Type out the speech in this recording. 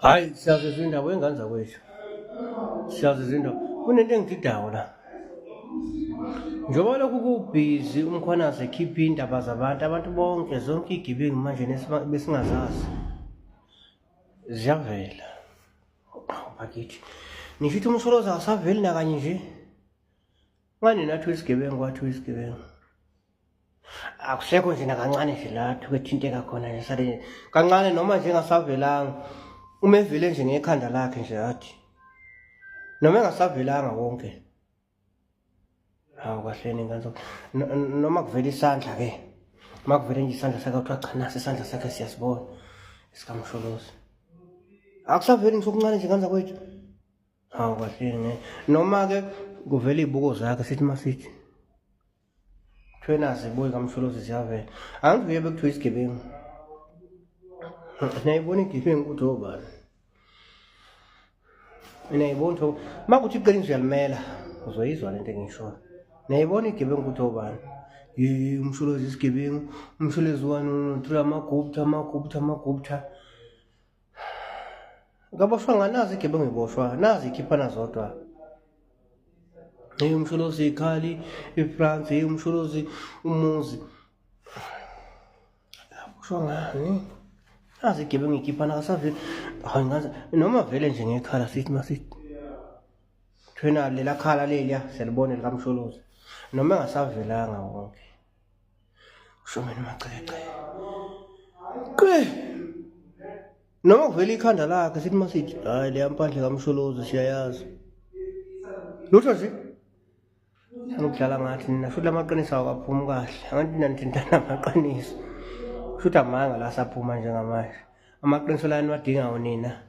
Hayi, siyazizwa indaba wengane zakwethu, siyazizwa indaba. Kunento engididayo la, njengoba lokhu kubhizi uMkhwanazi ekhipha iy'ndaba zabantu, abantu bonke, zonke iy'gebengu manje besingazazi ziyavela. Bakithi, nisho ukuthi uMsholozi akasaveli nakanye nje? Ngani nathi isigebengu, wathi isigebengu akusekho nje nakancane nje la kwethinteka khona nje, sale kancane noma nje engasavelanga, uma evele nje ngekhanda lakhe nje athi noma engasavelanga wonke. Hawu, kahleni ngane, noma kuvela isandla ke, uma kuvele nje isandla sakhe, kuthiwa cha, nasi isandla sakhe, siyasibona esikaMsholozi. Akusaveli ngisho okuncane nje, ngane zakwethu. Hawu, kahleni, noma-ke kuvela iy'buko zakhe, sithi masithi kuthiwe nazi ibuko kaMsholozi ziyavela. Angithi uye bekuthiwa isigebengu, niyayibona igebengu ukuthi obani, niyayibona ukuthi uma kuthi iqiniso uyalimela, uzoyizwa lento engishoyo. Niyayibona igebengu ukuthi obani. Ye, uMsholozi isigebengu, uMsholozi 1 3, amaGupta, amaGupta, amaGupta kaboshwa nganazi igebengu, iboshwa nazi ikhiphana zodwa. Hey, uMsholozi ikhali iFrance, hey, uMsholozi umuzi aboshwa ngani, nazi igebengu ikhiphana kasavele. Hayi, ngazi noma vele nje ngekhala, sithi masithi thwena lela khala leliya siyalibona likaMsholozi noma engasavelanga wonke. Kusho mina uMacece qe, noma kuvela ikhanda lakhe, sithi masithi hayi, leya mpandle kaMsholozi siyayazi. Lutho nje anokudlala ngathi nina, futhi lamaqiniso awakaphumi kahle. Angathi nina nithintana amaqiniso, futhi amanga la saphuma njengamanje amaqiniso la niwadingayo nina.